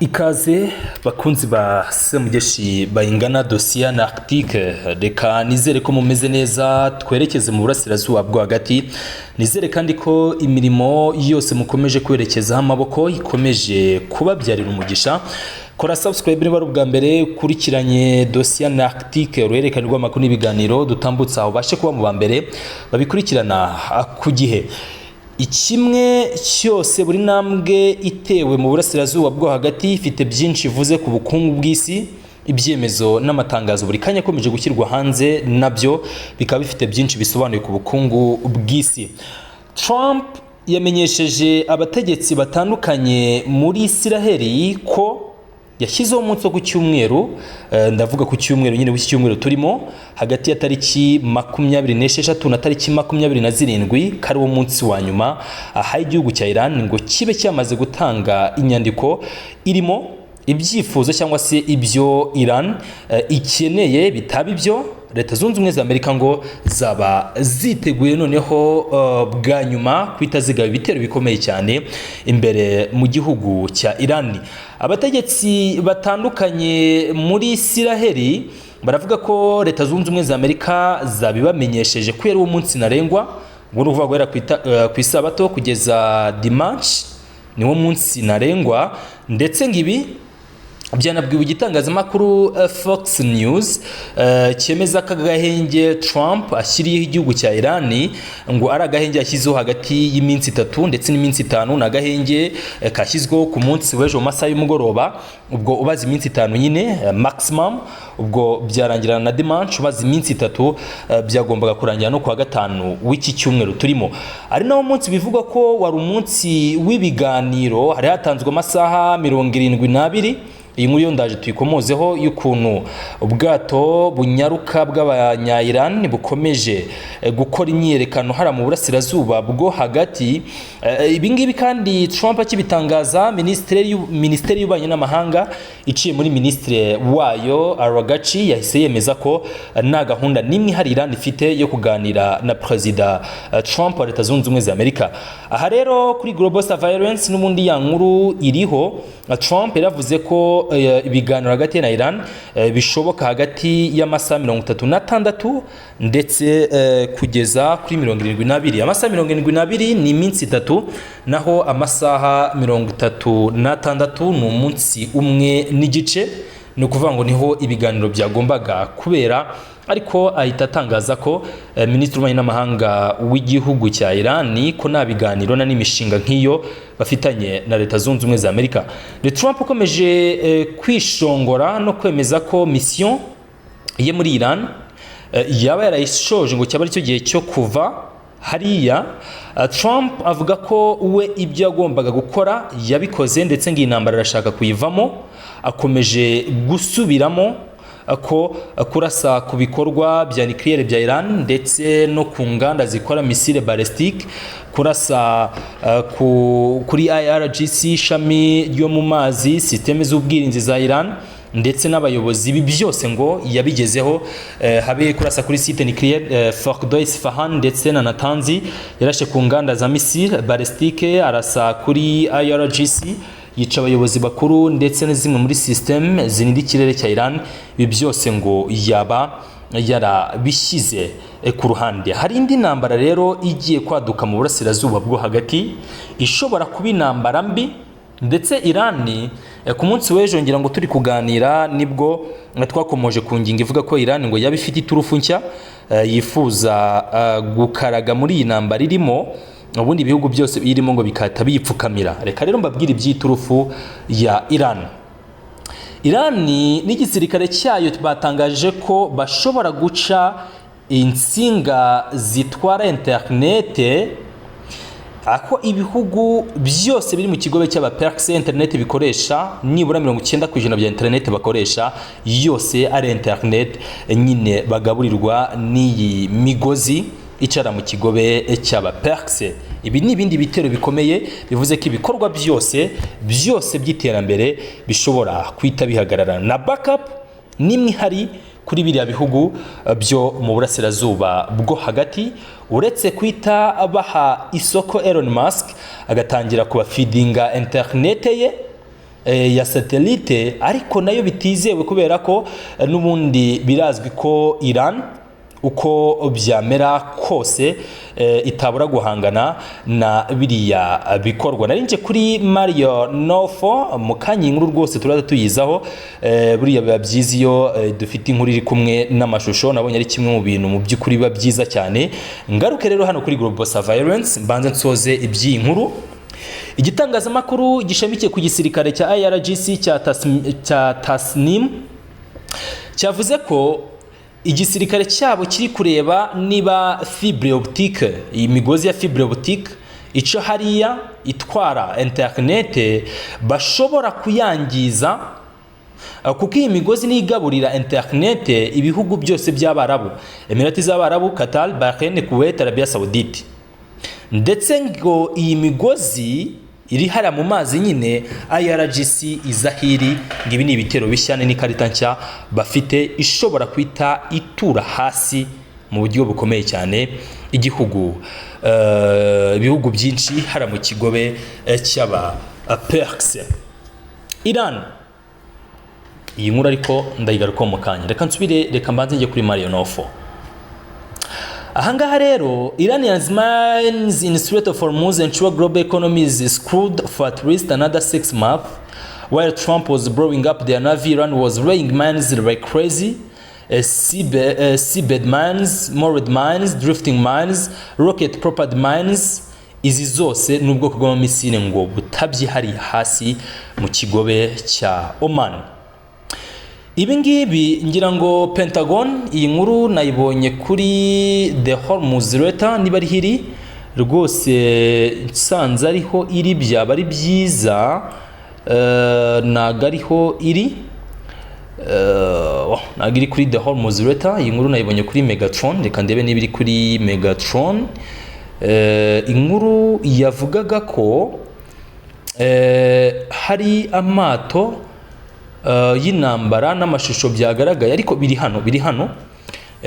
Ikaze bakunzi ba Semugeshi bayingana dosiye na Arctique. Reka nizere ko mumeze neza, twerekeze mu burasirazuba bwo hagati. Nizere kandi ko imirimo yose mukomeje kwerekezaho amaboko ikomeje kubabyarira umugisha. Kora subscribe niba ari ubwa mbere ukurikiranye dosiye na Arctique, uruhererekane rw'amakuru n'ibiganiro dutambutsa, ubashe kuba mu ba mbere babikurikirana ku gihe. Ikimwe cyose, buri ntambwe itewe mu burasirazuba bwo hagati ifite byinshi ivuze ku bukungu bw'isi. Ibyemezo n'amatangazo buri kanya akomeje gushyirwa hanze nabyo bikaba bifite byinshi bisobanuye ku bukungu bw'isi. Trump yamenyesheje abategetsi batandukanye muri Isiraheli ko yashyizeho umunsi wo ku cyumweru, ndavuga ku cyumweru nyine w'iki cyumweru turimo, hagati ya tariki 26 na tariki 27, ko ari wo munsi wa nyuma ahaye igihugu cya Iran ngo kibe cyamaze gutanga inyandiko irimo ibyifuzo cyangwa se ibyo Iran ikeneye. Bitaba ibyo, Leta Zunze Ubumwe za Amerika ngo zaba ziteguye noneho bwa nyuma kwita zigaba ibitero bikomeye cyane imbere mu gihugu cya Iran. Abategetsi batandukanye muri Isiraheli baravuga ko Leta Zunze Ubumwe za Amerika zabibamenyesheje ko yari uwo munsi ntarengwa. Ubwo ni ukuvuga guhera ku isabato kugeza dimanche niwo munsi ntarengwa. Ndetse ngo ibi byanabwiwe igitangazamakuru Fox News, cyemeza ko agahenge Trump ashyiriyeho igihugu cya Iran ngo ari agahenge yashyizeho hagati y'iminsi 3 ndetse n'iminsi 5. Ni agahenge kashyizweho ku munsi w'ejo mu masaha y'umugoroba. Ubwo ubaze iminsi 5 nyine maximum, ubwo byarangirana na dimanche. Ubaze iminsi 3, byagombaga kurangira no kuwa gatanu w'iki cyumweru turimo, ari nawo munsi bivugwa ko wari umunsi w'ibiganiro. Hari hatanzwe amasaha 72. Iyi nkuru yo ndaje tuyikomozeho, y'ukuntu ubwato bunyaruka bw'abanya-Iran bukomeje gukora imyiyerekano hariya mu burasirazuba bwo hagati. Ibi ngibi kandi Trump akibitangaza, minisiteri y'ububanyi n'amahanga iciye muri minisitiri wayo Araghchi yahise yemeza ko nta gahunda n'imwe ihari Iran ifite yo kuganira na Perezida Trump wa Leta Zunze Ubumwe za Amerika. Aha rero kuri Global Surveillance n'ubundi ya nkuru iriho. Trump yaravuze ko ibiganiro hagati ye na Iran bishoboka hagati y'amasaha 36 ndetse kugeza kuri 72. Amasaha 72 ni iminsi 3, naho amasaha 36 ni umunsi umwe n'igice. Ni ukuvuga ngo niho ibiganiro byagombaga kubera, ariko ahita atangaza ko minisitiri w'ububanyi n'amahanga w'igihugu cya Iran ko nta biganiro na n'imishinga nk'iyo bafitanye na Leta Zunze Ubumwe za Amerika. Ni Trump ukomeje kwishongora no kwemeza ko mission ye muri Iran yaba yarayishoje, ngo cyaba aricyo gihe cyo kuva hariya. Trump avuga ko we ibyo yagombaga gukora yabikoze, ndetse ngo iyi ntambara arashaka kuyivamo. Akomeje gusubiramo ko kurasa ku bikorwa bya nucléaire bya Iran ndetse no ku nganda zikora missile balistique, kurasa kuri IRGC, ishami ryo mu mazi, système z'ubwirinzi za Iran ndetse n'abayobozi, ibi byose ngo yabigezeho. Habe kurasa kuri site nucléaire Fordo, Isfahan ndetse na Natanz, yarashe ku nganda za missile balistique, arasa kuri IRGC, yica abayobozi bakuru ndetse na zimwe muri système zirinda ikirere cya Iran. Ibi byose ngo yaba yarabishyize ku ruhande. Hari indi ntambara rero igiye kwaduka mu burasirazuba bwo hagati, ishobora kuba intambara mbi. Ndetse Iran ku munsi w'ejo, ngira ngo turi kuganira nibwo twakomoje ku ngingo ivuga ko Iran ngo yaba ifite iturufu nshya yifuza gukaraga muri iyi ntambara irimo, ubundi ibihugu byose birimo ngo bikahita biyipfukamira. Reka rero mbabwire iby'iturufu ya Iran. Iran n'igisirikare cyayo batangaje ko bashobora guca insinga zitwara interinete, aho ibihugu byose biri mu kigobe cy'Abaperse interineti bikoresha, nibura 90% bya interineti bakoresha yose ari interineti nyine bagaburirwa n'iyi migozi icara mu kigobe cy'Abaperse. Ibi ni ibindi bitero bikomeye, bivuze ko ibikorwa byose byose by'iterambere bishobora guhita bihagarara, na backup n'imwe ihari kuri biriya bihugu byo mu burasirazuba bwo hagati, uretse kwita baha isoko Elon Musk agatangira kubafidinga interinete ye. ya satellite, ariko nayo bitizewe kubera ko n'ubundi birazwi ko Iran, uko byamera kose, itabura guhangana na biriya bikorwa. Nari nje kuri Mario Nofo mu kanya, inkuru rwose turaza tuyizaho. Buriya biba byiza iyo dufite inkuru iri kumwe n'amashusho. Nabonye ari kimwe mu bintu mu by'ukuri biba byiza cyane. Ngaruke rero hano kuri Global Surveillance, mbanze nsoze iby'iyi nkuru. Igitangazamakuru gishamikiye ku gisirikare cya IRGC cya Tasnim cyavuze ko igisirikare cyabo kiri kureba niba fibre optique, iyi migozi ya fibre optique ica hariya itwara internet, bashobora kuyangiza, kuko iyi migozi niyo igaburira internet ibihugu byose by'Abarabu, Emirati z'Abarabu, Qatar, Bahrain, Kuwait, Arabia Saudite. Ndetse ngo iyi migozi iri hariya mu mazi nyine, IRGC izahiri. Ngo ibi ni ibitero bishya n'ikarita nshya bafite ishobora kwita itura hasi mu buryo bukomeye cyane igihugu, ibihugu byinshi hariya mu kigobe cy'aba Perse. Iran, iyi nkuru ariko ndayigarukaho mu kanya. Reka nsubire, reka mbanze njye kuri Mario Nofo. Ahangaha rero, Iranians mines in Strait of Hormuz ensure global economy is screwed for at least another 6 months. While Trump was blowing up their navy, Iran was laying mines like crazy. Seabed mines, moored mines, drifting mines, rocket propelled mines. Izi zose ni ubwoko bw'amamisile ngo butabye hariya hasi mu kigobe cya Oman. Ibi ngibi ngira ngo Pentagon, iyi nkuru nayibonye kuri The Hormuz Letter, niba ari iri rwose nsanze ariho iri byaba ari byiza. Ntago ariho iri. Oh, ntabwo iri kuri The Hormuz Letter. Iyi nkuru nayibonye kuri Megatron. Reka ndebe niba iri kuri Megatron. Inkuru yavugaga ko hari amato y'intambara n'amashusho byagaragaye, ariko biri hano, biri hano.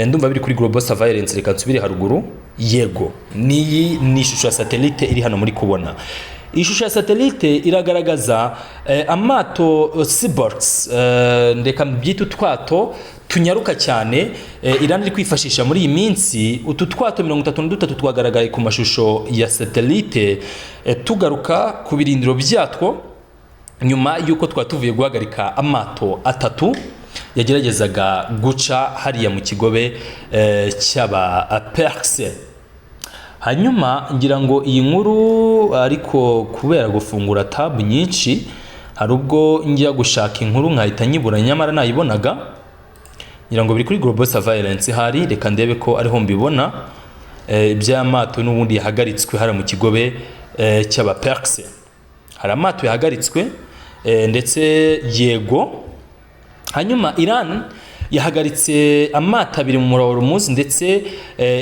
Ndumva biri kuri Global Surveillance. Reka nsubire haruguru. Yego, niyi ni ishusho ya satellite iri hano muri kubona. Ishusho ya satellite iragaragaza amato seaboats, reka mbyite utwato tunyaruka cyane, Iran iri kwifashisha muri iyi minsi. Utu twato 33 twagaragaye ku mashusho ya satellite tugaruka ku birindiro byatwo nyuma y'uko twari tuvuye guhagarika amato atatu yageragezaga guca hariya mu kigobe cy'aba Perse. Hanyuma ngira ngo iyi nkuru, ariko kubera gufungura tab nyinshi, hari ubwo njya gushaka inkuru nkahita nyibura nyamara nayibonaga. Ngira ngo biri kuri Global Surveillance hari. Reka ndebe ko ariho mbibona. Iby'amato n'ubundi yahagaritswe hariya mu kigobe cy'aba Perse, hari amato yahagaritswe ndetse yego. Hanyuma Iran yahagaritse amato abiri mu muhora wa Hormuz, ndetse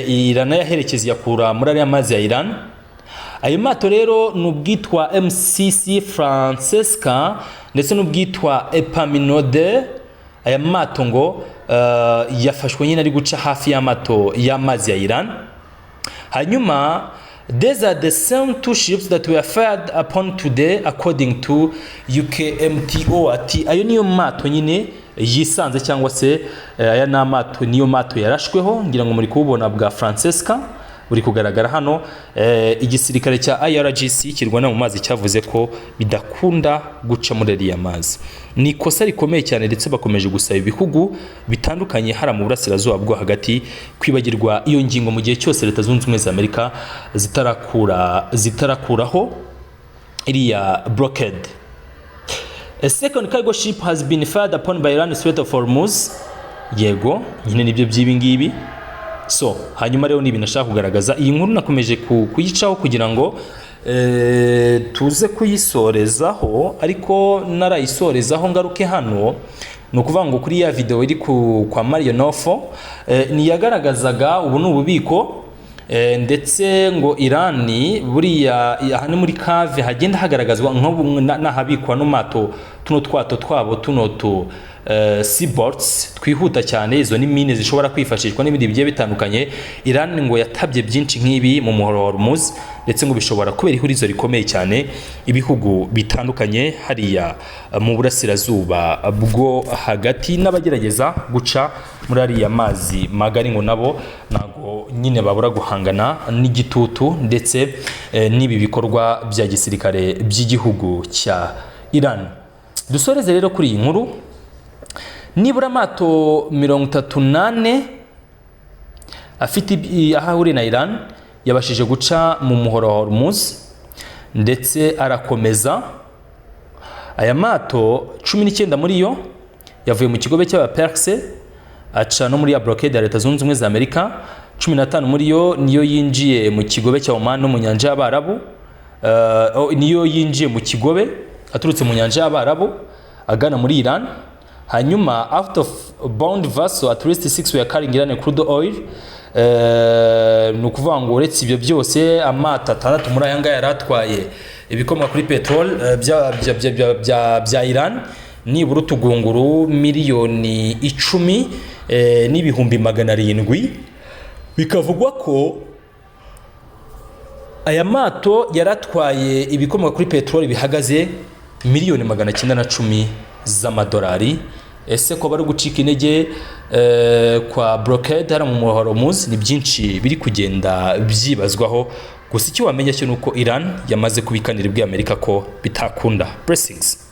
iranayaherekeza iyakura muri ariya mazi ya Iran. Ayo mato rero ni ubwitwa MSC Francesca ndetse n'ubwitwa Epaminode. Aya mato ngo yafashwe nyine ari guca hafi y'amato y'amazi ya Iran. Hanyuma, "These are the same two ships that were fired upon today," according to UKMTO. Ati ayo niyo mato nyine yisanze, cyangwa se aya ni amato, niyo mato yarashweho. Ngira ngo muri kububona bwa Francesca buri kugaragara hano. Igisirikare cya IRGC kirwana mu mazi cyavuze ko bidakunda guca muri ariya mazi. Ni ikosa rikomeye cyane, ndetse bakomeje gusaba ibihugu bitandukanye hara mu burasirazuba bwo hagati kwibagirwa iyo ngingo mu gihe cyose Leta Zunze Ubumwe za Amerika zitarakuraho iriya blockade. A second cargo ship has been fired upon by Iran Strait of Hormuz. Yego nyine nibyo by'ibi ngibi. So hanyuma rero ni ibintu nashaka kugaragaza. Iyi nkuru nakomeje kuyicaho kugira ngo tuze kuyisorezaho, ariko narayisorezaho ngaruke hano. Ni ukuvuga ngo kuri ya video iri kwa Mario Nofo, niyagaragazaga ubu ni ububiko, ndetse ngo Irani buriya aha ni muri cave hagenda hagaragazwa nk'ahabikwa n'amato. Tuno twato twabo, tuno tu seaboats twihuta cyane, izo ni mine zishobora kwifashishwa n'ibindi bigiye bitandukanye. Iran ngo yatabye byinshi nk'ibi mu muhoro wa Hormuz, ndetse ngo bishobora kubera ihurizo rikomeye cyane ibihugu bitandukanye hariya mu Burasirazuba bwo Hagati, n'abagerageza guca muri ariya mazi magari ngo nabo ntabwo nyine babura guhangana n'igitutu ndetse n'ibi bikorwa bya gisirikare by'igihugu cya Iran. Dusoreze rero kuri iyi nkuru: nibura amato 34 afite aho ahuriye na Iran yabashije guca mu muhoro wa Hormuz ndetse arakomeza. Aya mato, 19 muri yo yavuye mu kigobe cy'Abaperse, aca no muri ya blockade ya Leta Zunze Ubumwe za Amerika. 15 muri yo niyo yinjiye mu kigobe cya Oman no mu nyanja y'Abarabu. Oh, niyo yinjiye mu kigobe aturutse mu nyanja y'Abarabu agana muri Iran. Hanyuma out of bound vessel, at least six were carrying Iran crude oil. Ni ukuvuga ngo uretse ibyo byose, amato atandatu muri aya ngaya yari atwaye ibikomoka kuri peteroli bya Iran, nibura utugunguru miliyoni 10 n'ibihumbi 700. Bikavugwa ko aya mato yaratwaye ibikomoka kuri peteroli bihagaze miliyoni 910 z'amadolari. Ese ko bari gucika intege kwa blockade hariya mu muhoro Hormuz? Ni byinshi biri kugenda byibazwaho, gusa icyo wamenya cyo ni uko Iran yamaze kubikanira ibwiye Amerika ko bitakunda. Blessings.